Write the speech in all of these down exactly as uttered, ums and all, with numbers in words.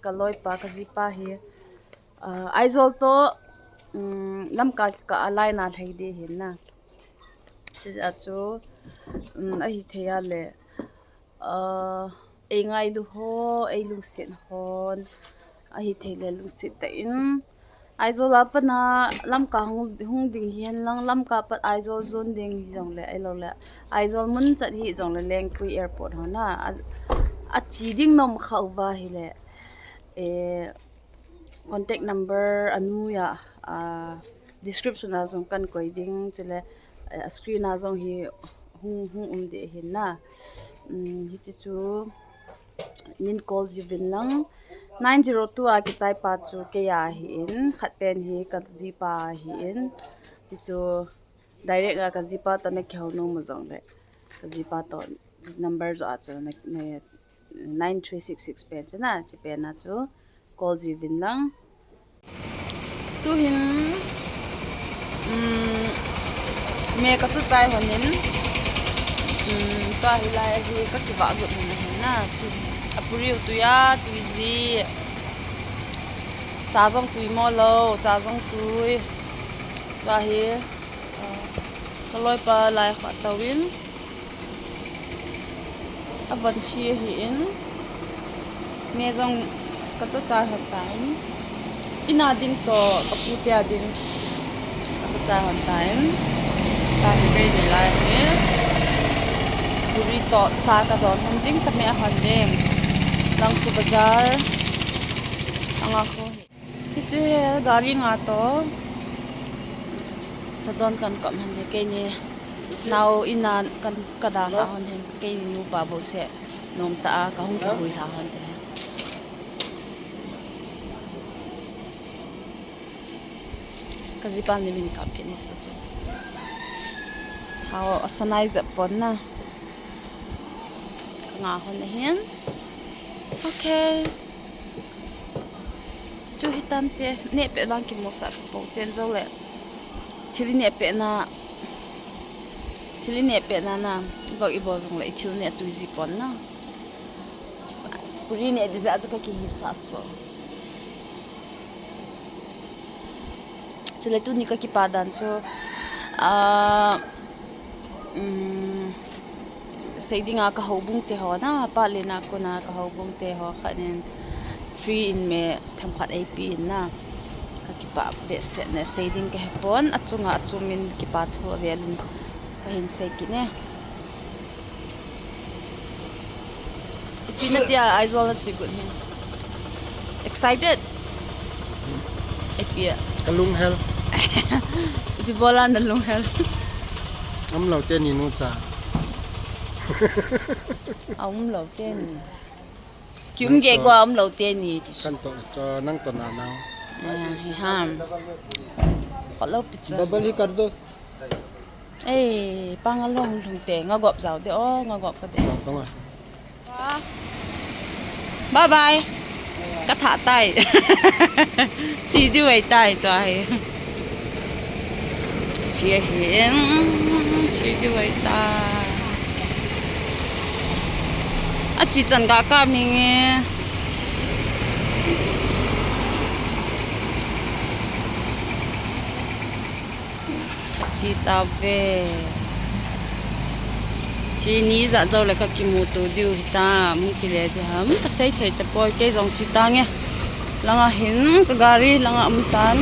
kaloipa, kajipa hi, ah, Aizawl to, um, Lamka kikah a line a lhai ding ahin na. Chujeh a chu, um, ahithei a le, ah, eingailu ho, eilungset hon, ahithei le lungset tah in, Aizawl a pat a Lamka hung, hung ding hihen lang, Lamka pat Aizawl jon ding hijongle, ahilou le Aizawl mun chat hijongle Lengpui Airport hon a, a, ache ding nom kha uva ahile, eh, contact number anoi a, ah, description a jong kan koi ding, chule, eh, screen a jong hi hung, hung um ding ahin na. Um, hiche chu, nin call jiuvin lang. Nine zero two a kichaipa chu kei ahin, khat pen hi kajipa ahin. Hichu direct a kajipa toh nakihou nom u jongle, kajipa toh number joh a chu na, na nine three six six pen chu na, hiche pen a chu call jiuvin lang. Tuhin, um, me kachuchai hon in, um, tua hilai hi kakivah got hon ahin na, chu apuri u tui a, tui ji, cha jong tui mo lou, cha jong tui, tua hi, ah, kaloipa lai khat touvin, avon chi ahin, me jong kachuchai hon tan, in a ding toh kapu te a ding kachuchai hon tan, tua hi kei ni lai hi, puri toh cha kadon hon ding, kaneh hon ding, Langkhu Bazar, anga kho hi. Hiche hi gari nga toh cha don kan kop hon ding, keini nao in a kan, kadalha hon hin, keini nupa bou seh nomtah a kahung kihui lha hon ding. Kajipa ni min kap kit ni chu. Hao, asanai jep pon na. Kanga hon ahin. Okay. Chu hitante, neh pet vang kimusah tapou chen jongle. Thil i neh pet na, thil i neh pet na na, ivak ibol jongle, ithil neh tui ji pon na. Puri neh ding jeh a chu kakihisah chu. Chule tuni kakipa dan chu, ah, um, sei dinga kahoubung te ho na, Palen a kona kahoubung te ho khat in free in me themkhat eipe in na, kakipah behseh e, sei ding kahepon, achunga achum in kipa thu avel in kahin sei kit e. Ipi natia Aizawl nache got hi? Excited? Ipi a? Kalunghel. Ipi bola nalunghel? Umlou teni nu cha. Aumlou teni. Kium gei go aumlou teni ti. Kantoh, nangtoh nanao. Ah, hi ham. Kholou pi chu. Double hi kar do. Ei, pang along lung te, ngagop jao de o, ngagop ka de. Bye bye. Katha tai. Che diu ahitai tua hi. Che ahi, che diu ahitai. Ache chan ga kap inge. Kache tauve. Cheni ijat joule kakimuto diu hita, hung kile ding ham, kasei thei tapoi, kei jong che tange. Langa hin, kagari langa um tan.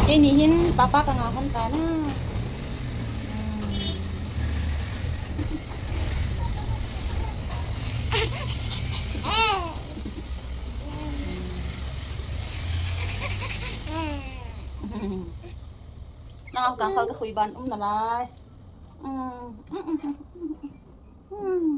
Keini hin papa kanga hon tan a. Nang kang khol kakhui ban um nalai. Hmm? Hmm.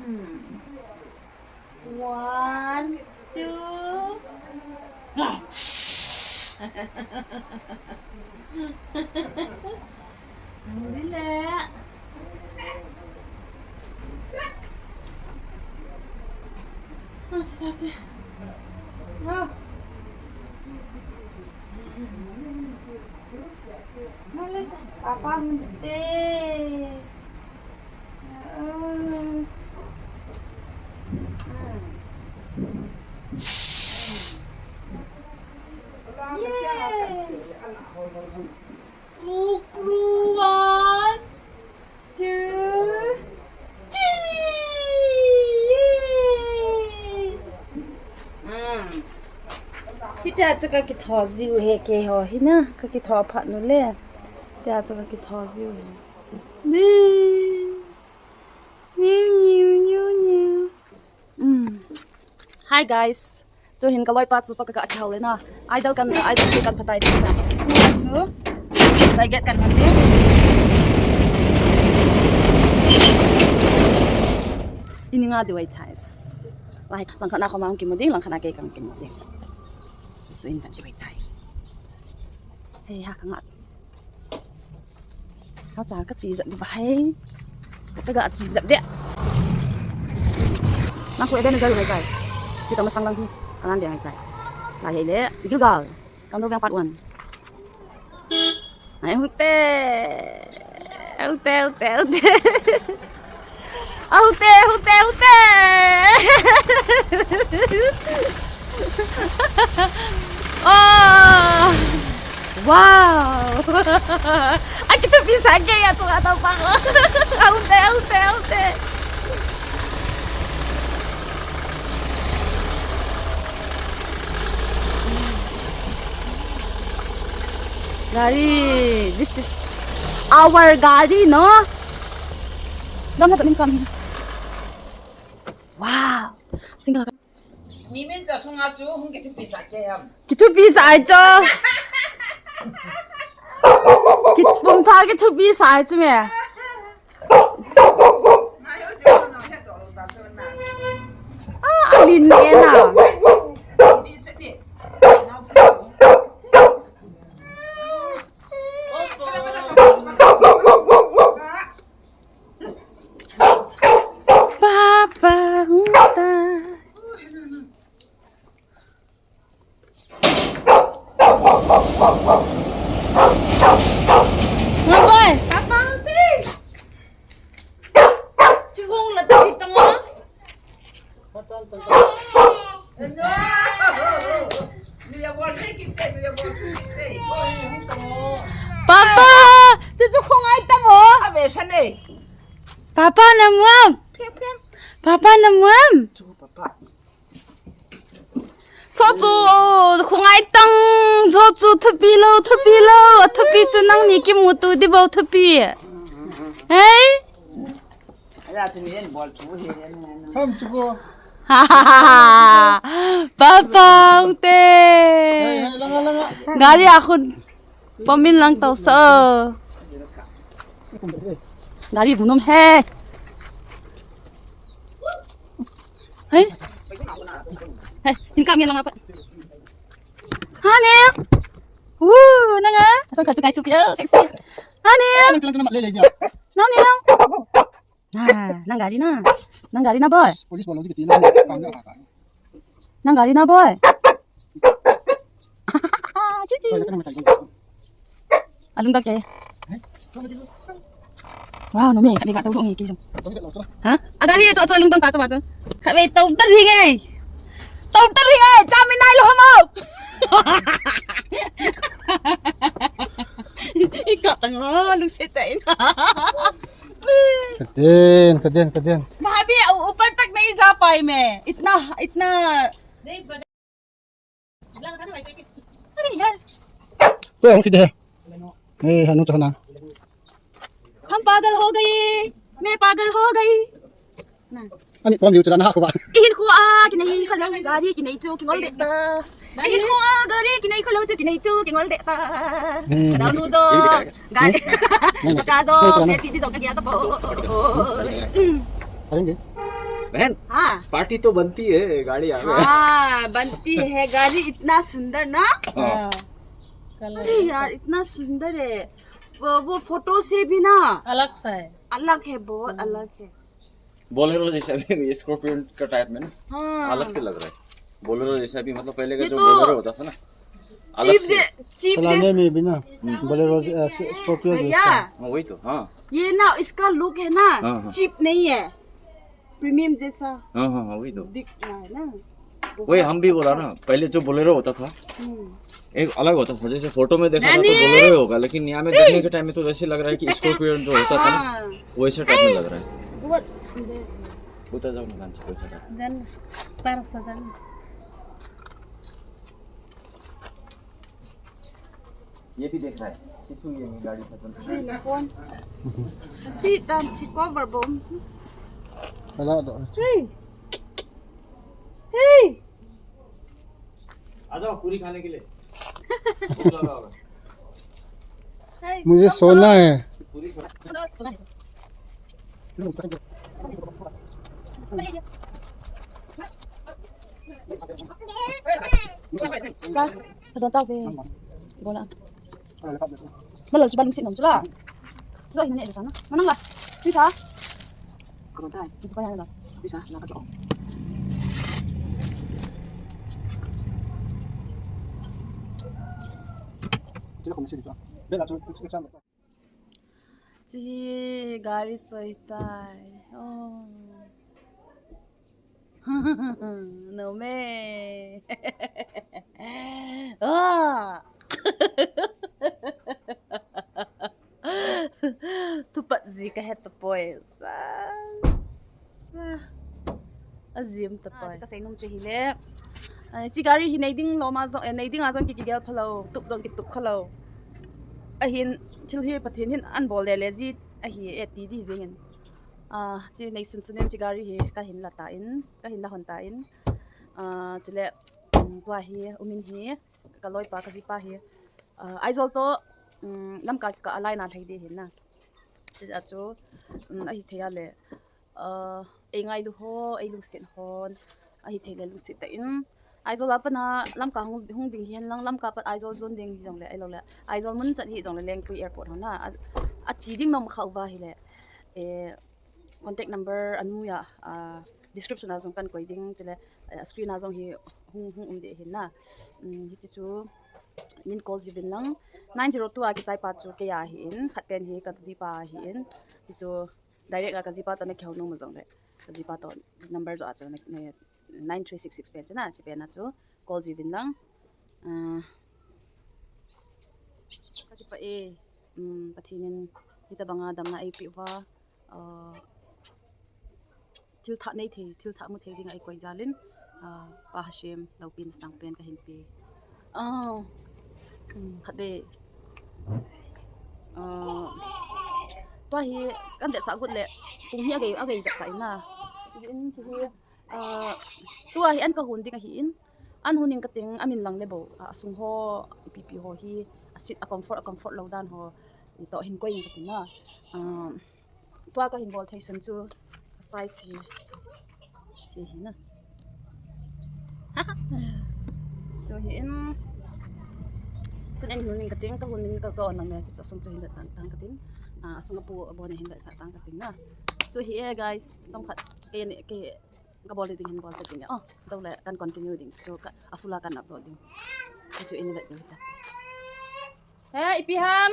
Hmm. One, two. Relax. Let's start it. Ah. Papa, munti. Yay! Mukru, one, two, three. Yay! Hitia chu ka kitho jiu ahi keiho hi na, ka kitho phat nu le. Hitia chu ka kitho jiu ahi. Niu, niu, niu, niu. Mm. Hi guys. Tuhin ka loipa chu to ka ka kihou le na. Idol kan, idol chu kan phatai ding na. Chu. Lai get kan man ding. Ini nga duai chais. Lai, langkhat na khoma hung kimu ding, langkhat na kei kan kimu ding. Chu in kan kibai tai. Hei ha ka ngat. Ka cha ka chi jap di ba hai. Ka ga chi jap de. Nang ko ebe na jaru hai kai. Chi ka masang lang hi. Ka nan de hai kai. Lai hai le. Gilgal. Kam do veng part one. Ai, hute. Hute, hute, hute. Hute, hute, hute. Oh. Wow. Ai, kithupi sa kei a chunga tao pa. Hute, hute, hute. Gari, this is our gari, no? Dam na sa min kam. Wow. Single. Mi min cha sunga chu hung kithupi sa ke ham. Kithupi sa ai cho. Kit pum tha kithupi sa ai chu me. Ah, alin ne na. Papa, hung ta. Ngoi boy. Papa, hung ta. Chihung na tabi tamo. Papa, chu chu khong ai tam ho. Ave sa nei. Papa na muam. Papa na muam. Chu papa. Chu chu khong ai tang. Chu chu thupi lo, thupi lo. Thupi chu nangni kimuto di bou thupi. Hei. Aya, tuni en bol chu he, en, en. Ham chu ko. Papa, hung te. Hey, hey, langa, langa. Gari a khun. Pom in lang tao sa. Gari bu nom he. Hey. Hey, in kam yan langa pa. Honey. Woo, nanga. Asang ka chu kai supi, oh, sexy. Honey. Nang, nang, nang, nang, nang, nang. Ah, nang gari na. Nang gari na, boy. Police bol lou ding kiti na, kam na ka. Nang gari na, boy. Chichi. Alung ka ke. Wow, no me, kami ka tau dong ke jong. Ha? A gari to, to lung tong ka to ba to. Kami tau tari ngai. Tau tari ngai, chami nai lo mo. Ika tang lung se tai. Kadin, kadin, kadin. भाभी, ऊ-, ऊपर तक नहीं जा पाई मैं। इतना, इतना। अरे यार। तो हम किधर है? ए, हनु चहना। हम पागल हो गए। मैं पागल हो गई। Ani pom liu chu la na khu ba. Ihin khu a, kinei kha lang, gari kinei chu kingol le ta. Ei, ko gari kinei khalou chu, kinei chu kingol deh ta. Hmm. Kadam nu jong, gari. Hmm. Ka jong, kiti jong kagel tapoi. अरे बहन, हाँ। पार्टी तो बनती है, गाड़ी आ गई। हाँ, बनती है गाड़ी, इतना सुंदर ना। हाँ। हाँ। अरे यार, इतना सुंदर है। वो, वो फोटो से भी ना अलग सा है। अलग है, बहुत अलग है। बोलेरो जैसा भी, ये स्कॉर्पियो का टाइप में ना, हाँ। अलग से लग रहा है। बोलेरो जैसा भी, मतलब, पहले का ये जो तो बोलेरो होता था ना, अलग जीप से। जे-, जीप चलाने जैसे में भी ना, हम्म। बोलेरो, अ, स-, स्कॉर्पियो भैया, जैसा। हाँ, वही तो, हाँ। ये ना, इसका लुक है ना, हाँ, हाँ। जीप नहीं है, प्रीमियम जैसा हाँ, हाँ, हाँ, वही तो। दिख रहा है ना। वही हम भी बोला ना, पहले जो बोलेरो होता था, हम्म। एक अलग होता था, जैसे फोटो में देखा था तो बोलेरो ही होगा, लेकिन यहाँ में देखने के टाइम में तो ऐसे लग रहा है कि स्कॉर्पियो जो होता था ना, हाँ। वैसे टाइप में लग रहा है। बहुत सुंदर है। उतर जाओ ना, कोई सा। जन, पर सजन। ये भी देख रहा है। शिशु ये गाड़ी खत्म। Hey, na phone. Si dan si cover bomb. Wala daw. Hey. Hey. आ जाओ पूरी खाने के लिए। भूख लगा होगा। Hey, मुझे सोना है। पूरी खा- Ka, ka don tau ve. Go la. Malol chu ba lungset nom chu la. Zo hin ne sa na. Manang la. Ni sa. Ka don tai. Ni ko ya la. Ni sa, na ka ko. Tila ko message chu. Bela chu, chu, chu. Chi gari choi tai. Oh. No me. Ah. Thupat ji ka het poi. Ajim tapoi. Ka sei nom chu hile. Ai, chi gari hi nei ding lom a jong, eh, nei ding a jong ki, kigel phalou, tup jong kitup khalou. Ahin thil hi Pathen hin an bol le le ji ahi e ti di jingin. Ah, chi nei sun sun in chi gari hi ka hin la ta in, ka hin la hon ta in. Ah, chule, um, tua hi, umin hi, ka loipa, ka jipa hi. Ah, Aizawl to, um, Lamka ka alai na thei di hin na. Chi a chu, um, ahi thei a le. Ah, ei ngailu ho, ei lungset hon, ahi thei le lungset ta in. Aizawl a pat na Lamka hung, hung ding hihen lang, Lamka pat Aizawl jon ding hi jong le, ei lo le. Aizawl mun chat hi jong le Lengpui Airport ho na. A, a chi ding nom kha uva hi le. Eh, contact number anu ya, ah, description a jong kan koi ding, chule, eh, screen a jong hi hung, hung um de hin na. Um, hi chi chu, nin call ji vin lang. Nine zero two a kichai pa chu kei a hi in, khat pen hi ka jipa hi in. Hi chu, direct a ka jipa toh na kihou nom jong le. Ka jipa toh number jo a chu na, na nine three six six pen chu na, chi pen a chu call ji vin lang. Ah, ka jipa e, um, Pathen in hitabang a damna ei pe uva, ah, thil thah nei thei, thil thah mu thei ding a ei koi jal in, ah, Pa Hashem, loupi masang pen ka hin pe. Ah, um, khat ve. Ah, tua hi kan det sah got le, pung hi a gei, a gei jep ta in na. In chi hi, ah, tua hi an ka hun ding ahi in, an hun in ka ting, a min lang le bo, ah, a sung ho, ipi pi ho hi, a sit, a comfort, a comfort lou dan ho, i toh hin koi in ka ting na. Ah, Tua ka hin bol thei sun chu size hi. Chi hi na. Chu hi in. Tun en hun in ka ting, ka hun in ka, ka on lang le chu, chu sung chu hin da sang tang ka ting. Ah, sung a pu a bon hin da sang tang ka ting na. Chu hi e guys, chomkhat ke ne ke ka bol ding hin bol ta ding. Oh, jong le kan continue ding chu ka a full a kan upload ding. Chu in le ding ta. He, ipi ham?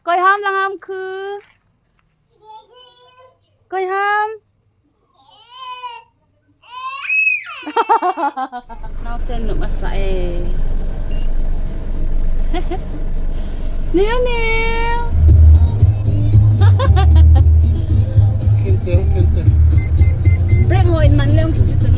Koi ham lang ham khu. Koi ham? Naosen nom asa e. Niu niu. Kinte, kinte. Break ho in man leng chu chu